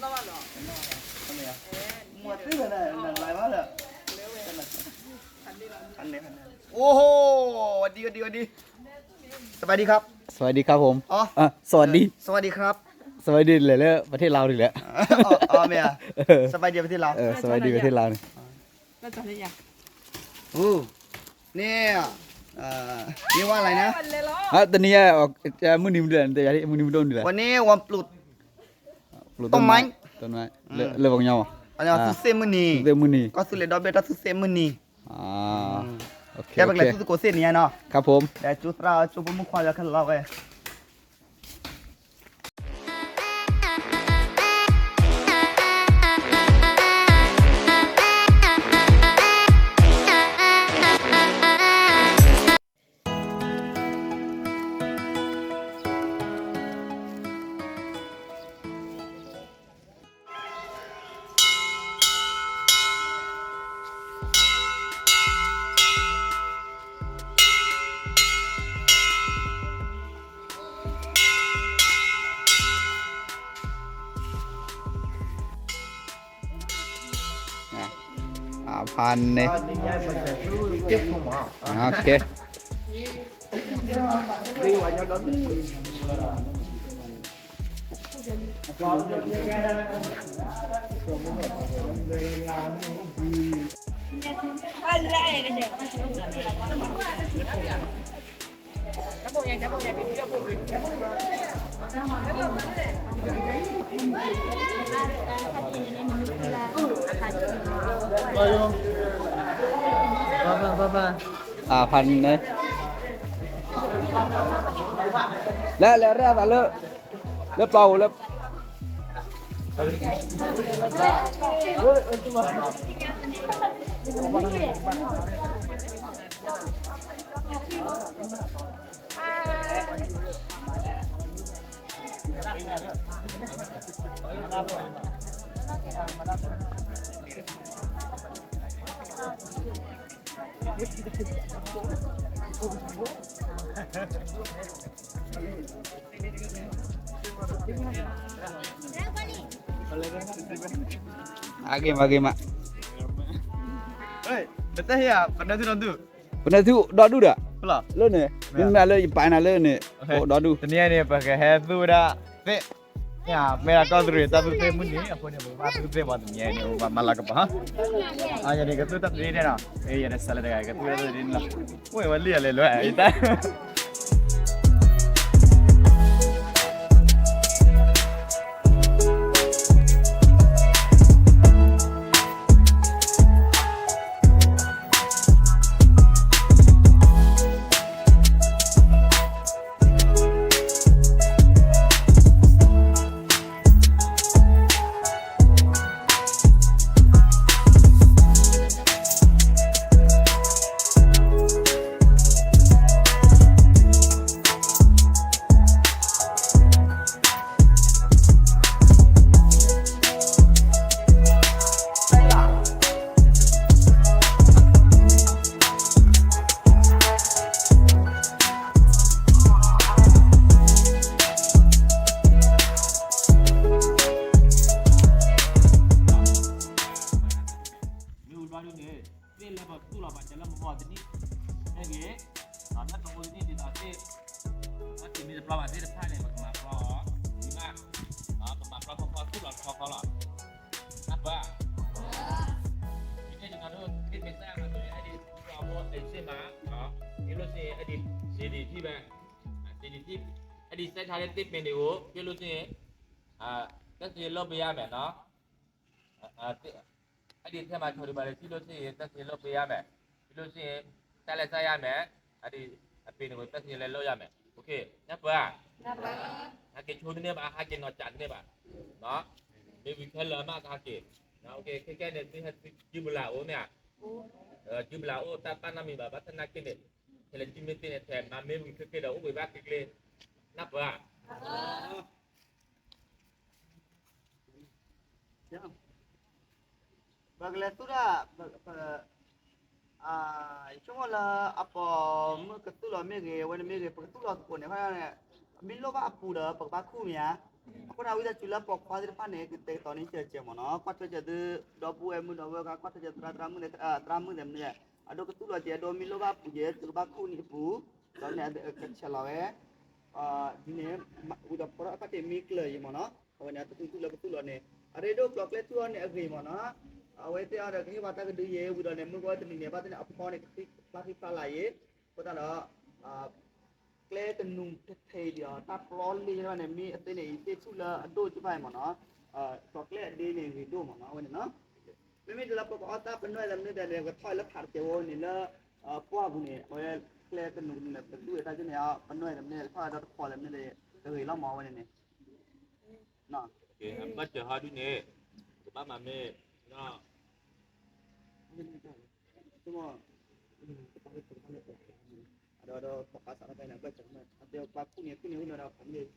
မွဲသ့ၣ်လၢန န live ဘၣ်လၢ โอ้โห หวัดดี หวัดดี หวัดดี สบายดีครับ สวัสดีครับผม อ๋อ อ่ะ สวัสดี สวัสดีครับ สวัสดีเลย แล้วประเทศลาวนี่แหละ อ๋อ อ๋อ ไม่อะ เออ สบายดีประเทศลาว เออ สบายดีประเทศลาวนี่ โอ้ เนี่ย เอ่อ เรียกว่าอะไรนะ อ่ะ ตอนนี้ออก จะมื้อนี้มื้อเดือน แต่อย่าที่มื้อนี้มื้อต้นนี่แหละ วันนี้วันปลูก ปลูกต้นไม้ ต้นไม้ อืม လၢ လၢပှၤကညီ อันนี้ อ่า သုသ့ၣ်မုၢ်နံၤ သုသ့ၣ်မုၢ်နံၤ ကီၢ်သူလ့ၤဒီဘ့ၣ်တၢ်သုသ့ၣ်မုၢ်နံၤ อ่า อืม โอเค ကဲ ပကလဲၤ โอเค သုသကိးသ့ၣ်နံၤညါနီၤ ครับผม လဲၤကၠိသရၣ်ကၠိဖိမုၣ်ခွါလၢခဲလၢာ်လီၤဝဲ อ่ะ อ่า พันเนี่ย อ่า โอเค อ่า พันเนี่ย လၢ လၢ ရဲၣ်အသးလၢ လၢပျီဧိၤလၢ အဂ့ၤမး အဂ့ၤမး နတဟ့ၣ်ဧါ ပနၢ်ထူၣ်ဒီဒူၣ် ပနၢ်ထူၣ်ဒီဒူၣ်ဒီး လၢန့ၣ် မ့မ့ၢ်လၢယပာ်နၤလၢန့ၣ် ဒီဒူၣ် တနံၤအံၤန့ၣ် ပကဟဲသူဝဲဒၣ်သ့ၣ် မ့ၢ်ကီၢ်သူလ့ၤတၢ်သူသ့ၣ်မုၢ်နံၤ အဃိန့ၣ် ပကဘၣ်သူသ့ၣ်မးတနံၤအံၤန့ၣ် ပကဘၣ်မၤလၤကပီၤ အယၤန့ၣ်ကသူတၢ်သ့ၣ်န့ၣ်နီၤ ယၤန့ၣ်စးလၢတဂၤ ကသူတၢ်သ့ၣ်န့ၣ်လီၤ အိၣ်ဝဲလံယၤလဲၤလၢအံၤတၢ် မ့ၢ်ဝံၤဘျီဒုန့ၣ် သ့ၣ်လၢပသူၣ်လီၤပာ်စၢၤလၢမဟါတနံၣ် မ့ၢ်ဂ့ၤ လၢတမူတနံၣ်ဒ်သိးသ့ၣ် တၢ်တမံၤတပျီဘၣ်သ့ၣ်တဖၣ်န့ၣ် ပကမၤပျီအီၤ ဒ်မး ပကမၤပျီဖီဖီသူၣ်လီၤထီဃီလီၤ နၢ်ပၢၢ် မ့ၢ်တဲနၤဒိၣ် သ့ၣ်မ့ၢ်စၢ်မၤဒိၣ်န့ၣ် အဲၣ်ဒိးအဘိသ့ၣ်စ့ၢ်မး ဖဲလိၣ်စ့ၢ် အဲၣ်ဒိး စ့ဒံးထံၣ်ဘၣ် စ့ဒံးထံၣ် အဲၣ်ဒိးစဲးထါလၢသ့ၣ်ပ့ၤန့ၣ်ဧိၤ ဖဲလိၣ်စ့ၢ် တၢ်စ့လီၢ်ပယါမဲာ်နီၤ အဲၣ်ဒိးထဲမၤဆီၣ်ဒံးဘၣ်လၢထံလိၣ်စ့ၢ် တၢ်စ့လီၢ်ပယါမဲာ် ဖဲလိၣ်စ့ၢ် တၢ်လဲၤစၢ်ယါမဲာ် အဒိ အပ့ၤန့ၣ် တၢ်စ့လဲၤလီၢ်ယါမဲာ် နၢ်ပၢၢ် ဟဲက့ၤဆိတန့ၢ်ဘၣ် ဟဲက့ၤနီၢ်ကၠးတန့ၢ်ဘၣ် မ့ၢ်ဝံၤခဲလၢာ်မးကဟဲက့ၤ ခဲကဲန့ၣ် သုဟဲသုကၠူဘလၣ်အိၣ်မ့ၢ်ဧါ ကၠူဘလၣ်အိၣ်တၢ်ပာ်နီတမံၤဘၣ် ဘၣ်ဆၣ်သနာ်က့န့ၣ် ထဲလဲၣ်တမ့ၢ်သ့ၣ်န့ၣ် ထဲမၤမ့ၢ်ဝံၤခဲကဲဒီး အိၣ်ဘှံးဘၣ်ကျ့ကျ့ နၢ်ပၢၢ်ဧါ ပကလဲၤသူၣ်တၢ် ပ ယဆိကမိၣ်လၢအပိာ်မုၣ်ကသူၣ်လီၤမ့ၢ်ဂ့ၤ အဝဲန့ၣ်မ့ၢ်ဂ့ၤ ပကသူၣ်လီၤသကိးန့ၣ် မ့ၢ်လိၣ်ဘၣ်အပူၤဒီး ပကဘၣ်ခူၣ်မ့ၢ်ဧါ အဃိန့ၣ် ဝံသးစူၤလၢပိာ်ခွါသ့ၣ်တဖၣ်န့ၣ် ကတဲာ်ကတီၤန့ၢ်ကၢကၢမ့ၢ်နီၤ, ကွၢ်ထွဲစၢၤသု ဒီပုၢ်ဝဲၢ်မုၣ်ဒီပုၢ်ဝဲၢ်ခွါ ကွၢ်ထွဲစၢၤသရၣ်သရၣ်မုၣ်သ့ၣ် သရၣ်မုၣ်သ့ၣ်မနုၤလဲၣ်, အဒိကသူၣ်လီၤက့ၤ အဒိမ့ၢ်လိၣ်ဘၣ်ပူၤက့ၤ သုကဘၣ်ခိၣ်န့ၣ်အပူၤ, ဒီးန့ၣ်ကဆဲးလီၤဝဲ ဒ်န့ၣ် ဝံၤဒီးဖီထီၣ်အခီၣ်ထံးမ့ၢ်ကျၢၤအံၤမ့ၢ်နီၤ, အဝဲန့ၣ် အတသူၣ်သူၣ်လၢပသူၣ်လီၤန့ၣ် အရ့ဒိၣ်ကျိၤကျဲသူၣ်အီၤန့ၣ်အဂ့ၤမ့ၢ်နီၤ, အဝဲသ့ၣ်အီၤဒီးကဟ့ၣ်ပှၤတၢ်ကဒုယဲ ဝံၤဒီးန့ၣ် မုၢ်ကီၢ်တနံၤန့ၣ် ဘၣ်သ့ၣ်န့ၣ် အဖီန့ၣ် ကဖျါဃံဖျါလၤယဲ, အဃိသတးဒီး ကျဲကနူၤထဲထဲအံၤဒီး တၢ်ပျီလ့ၢ်ဘၣ်န့ၣ် မ့ၢ်အသ့န့ၣ် အံၤသ့ၣ်ဆူၣ်လၢအဒိၣ်ကဘၣ်အံၤမ့ၢ်နီၤ, ကျိၤကျဲအဒ့န့ၣ်ဂ့ၤဒိၣ်မ့ၢ်နီၤ အဝဲန့ၣ်နီၤ, မ့မ့ၢ်ဒ်လၢပကအီၣ်တၢ်ပနွဲၣ်သ့ၣ်မနုၤလဲၣ် ကထီၣ်လၢဖးတကဲးဝဲန့ၣ်လၢ ပှၢ်ပူၤန့ၣ် အဝဲကျဲကနူၤကနူၤန့ၣ် ပဒူၣ်တၢ်ကန့ၣ် ပနွဲၣ်သ့ၣ်မနုၤလဲၣ် ကထီၣ်လၢတခီသ့ၣ်မနုၤလဲၣ် ကဂ့ၤလီၤမ့ၢ်အဝဲန့ၣ်န့ၣ် ဘၣ်စၢၤဟီဒုန့ၣ် ကဘၣ်မၤမ့ၢ် ဒီး ဒီးပှၤပာ်စးထီၣ်ဖဲန့ၣ် အဘၢၣ်စၢၤမ့ၢ် အတဲပှၤခိၣ်န့ၣ် ခိၣ်န့ၣ် အိၣ်နီၤ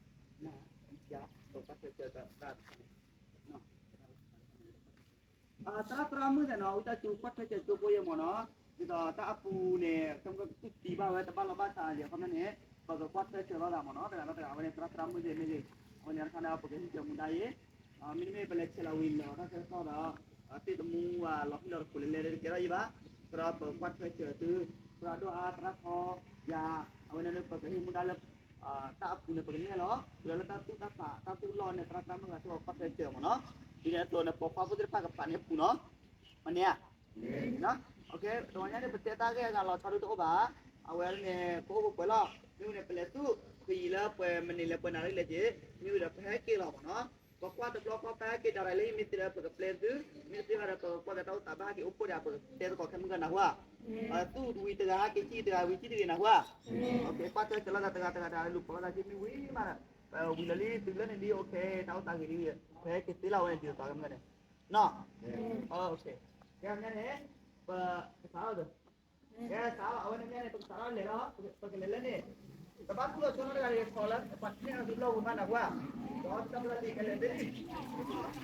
ဒီး ပှၤမ့ၢ် သရၣ်သရၣ်မုၣ်သ့ၣ်နီၤ ဝံသးစူၤကွၢ်ထွဲစၢၤကၠိဖိယဲမ့ၢ်နီၤ, ဒ်သိးတၢ်အပူၤန့ၣ် ကမ့ၢ်ကသူၣ်သံဘၣ်ဝဲ တဘၣ်လီၢ်ဘၣ်စးယဲ အခီပညီန့ၣ် ပကကွၢ်ထွဲစၢၤလိာ်သးမ့ၢ်နီၤ တဂၤဒီးတဂၤ အဝဲန့ၣ်သရၣ်သရၣ်မုၣ်သ့ၣ်မ့ၢ်ဂ့ၤ အဝဲန့ၣ်တခါဒီး ပကဟံးကၢမူဒါယဲ မ့တမ့ၢ်ပလဲၤဆဲးလီၤဝံၤလီၤတၢ်ဆၢကတီၢ်ဒီး သ့ၣ်သမူဝဲလီၤဟံၣ်လီၤတခိးလဲၤလဲၤတကဲထီၣ်ယံၤဘၣ်, သရၣ်ပကကွၢ်ထွဲစၢၤသု, သရၣ်ဒိၣ်အါသရၣ်ထီယၤ, အဝဲန့ၣ်ပကဟ့ၣ်မူဒါလၢ တၢ်အပူၤန့ၣ် ပကနဲၣ်လီၤ, ဒီးလၢတၢ်သူၣ်တၢ်သး တၢ်သူၣ်လီၢ်န့ၣ် သရၣ်သရၣ်မုၣ်ဂၤ သုကွၢ်ထွဲစၢၤမ့ၢ်နီၤ, ဒ်န့ၣ်အသိးန့ၣ် ပိာ်ခွါဖိသ့ၣ်တဖၣ်ကပာ်န့ၢ်အပူၤနီၤ, မ့ၢ်န့ၣ်ဧါ တဂီၤညါန့ၣ် ပတဲတၢ်ဂ့ၢ်အဂၤလီၤဆီဒုတအိၣ်ဘၣ်, အဝဲန့ၣ် ကအိၣ်ကပှဲၤလီၤ, မ့ၢ်ဝံၤန့ၣ် ပလဲၤသူၣ်ဖှံလၢပှဲၤမနုၤလဲၣ် ပှဲၤနၣ်ရံၣ်လဲၣ်က့ၤ, မ့ၢ်ဝံၤဒီးပဟဲက့ၤလီၤမ့ၢ်နီၤ, ပကွၢ်တဘျီဃီပဟဲက့ၤတၢ်ရၤလၢမ့ၢ်သ့လၢပကပျဲသု, မ့ၢ်တသ့ဘၣ်ဒီး ပကကွၢ်ကတၢ်အိၣ်သးဘၣ်ဟဲက့ၤအိၣ်ဖှိၣ်ဒီး ပကတဲသကိးခဲမုၢ်ကနၢ်ဟူဧါ, သူၣ်တဝံၤတဂၤဟဲက့ၤ ကံၣ်တဂၤဝံၤကံၣ်တဂ့ၤနၢ်ဟူဧါ, ကွၢ်ထွဲစၢၤလိာ်သးတဂၤတဂၤတဂၤ လူၤပိာ်လိာ်သးက့ၤ မ့ၢ်ဝံၤမးဒီး ပဝံၤလၢလံ တုၤလၢန့ၣ်ဒ် okay တၢ်အိၣ်သးဂ့ၤဒ် ပဟဲက့ၤသ့လီၤဝဲန့ၣ် ဒ်သိးသးကမုၢ်န့ၣ် နီၤ, ကဲန့ၣ် ပကစးထီၣ် ကဲစးထီၣ် အဝဲန့ၣ်မ့ၢ်န့ၣ် ပကစးထီၣ်လဲၤလီၤ ပကလဲၤလၢန့ၣ် ပဘၣ်ကူၣ်လီၤဆိနီတဂၤန့ၣ် ခီလၢပှၤထံၣ်န့ၢ်အီၤဒုးလီၢ်ဝံၤမးနၢ်ဟူဧါ, ဒီးတၢ်ဘျၢလံကလဲၤသ့လံ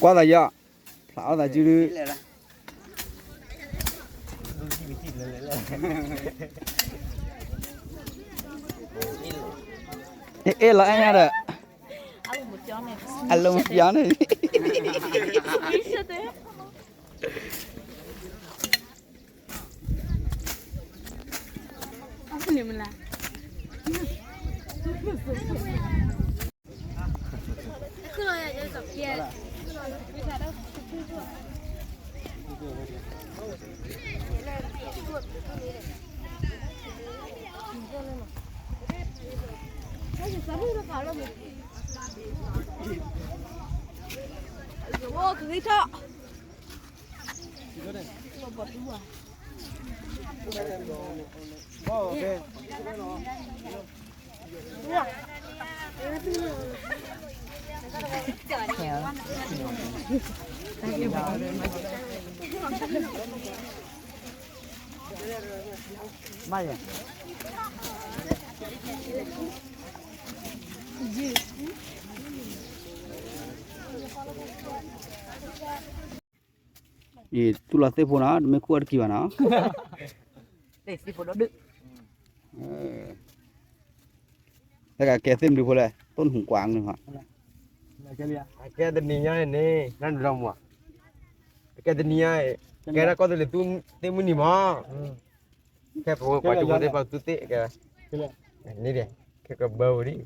ကွၢ်သးယီၤ, ဖျါအီၣ်သးစုဒု, အဲၣ်လီၤအဲၣ်ညါဒီး, အလမပျီန့ၣ် အံၤ သူၣ်လီၤသ့ၣ်ဖိနီၤ, တမ့ၢ်ခူၣ်အီၤတကံၢ်ဘၣ်နီၤ, သ့ၣ်ဖိဒီဒု, တၢ်ကကဲသ့ၣ်မနုၤဖိလဲၣ်, တိၢ်နဟူးကွၢ်န့ၣ်, ကဲတနံၤညါန့ၣ် နလီၤမး, ကဲတနံၤညါ, ကဲဒၣ်ကီၢ်သူလ့ၤသူသ့ၣ်မုၢ်နံၤမး, ခဲပဝဲပှၤကဝဲသ့ၣ်ပှၤသူသ့ၣ်ကဲ, န့ၣ်ဒီး, ခဲကဘၢဝဲဒၣ်,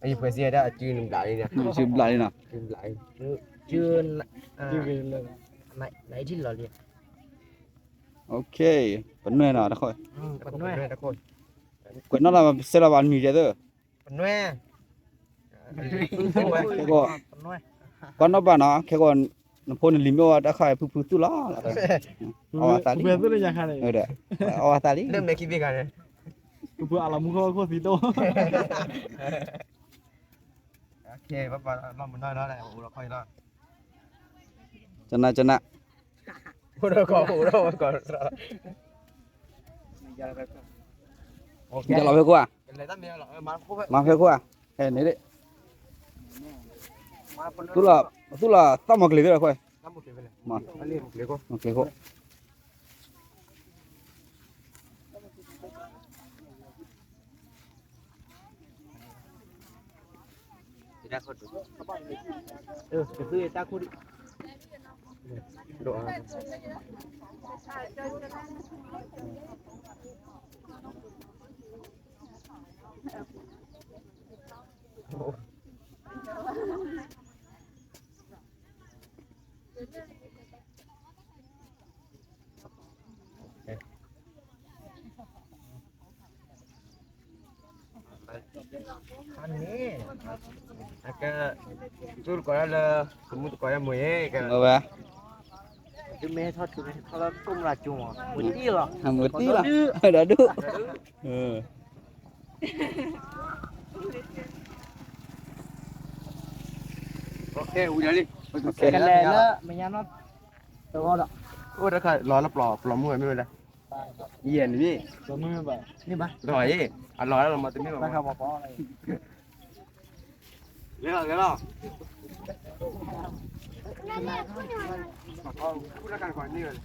အံၤပှဲၤစံးဒၣ်အစုနဘျးလံ, စုဘျးလံနီၤ, စုဘျးလံ, စု, နထံၣ်လီၤလံ, ပနွဲၣ်နီၤ, ကွဲးနီၣ်လၢပစဲလီၤဘၣ်နွံယဲၢ်သၢ, ပနွဲၣ်, ကွၢ်နီၣ်ဘၣ်နီၤ, ခဲကီး, နဖိနလံၤမ့ၢ်အိၣ်ဝဲတၢ်ခါ ဖုဖုသူၣ်လီၤ, အီၣ်ဝဲသးလံ, အီၣ်ဝဲသးလံ, ဖုဖုအလီၤမူခိၣ်ခိၣ်သံတိၢ်, ကနၣ်ကနၣ်, ယလီၤဖဲခိၣ်ဧါ, မၤဖဲခိၣ်ဧါ, န့ၣ်, သူၣ်လီၤသးမီၤကလံၤသ့ၣ်လီၤခွဲ, မၤကလံၤခိၣ် န့ၣ်, ကဲ, သူၣ်တကိးဒၣ်လၢ, သမူတကိးဒၣ်မ့ၢ်, ဝဲ, မ့ၢ်ထီၣ်ထူ, မ့ၢ်တံၢ်လီၤ, မ့ၢ်တံၢ်လီၤ, ဒီးဒူၣ်, ကလဲၤလၢမဲာ်ညါနီၢ်, အိၣ်တခါလီၤလၢပျီမုၢ်မ့ၢ်ဝဲဒၣ်, ယဲၢ်န့ၣ်မ့ၢ်, မ့ၢ်ဘၣ်, လီၤအံၤ, အလီၤလၢလီၤမးတမ့ၢ်ဘၣ်, လဲၤလီၤ, လဲၤလီၤ, ကန့ၣ်မ့ၢ်စံယဲၢ်လီၤကနီရၣ်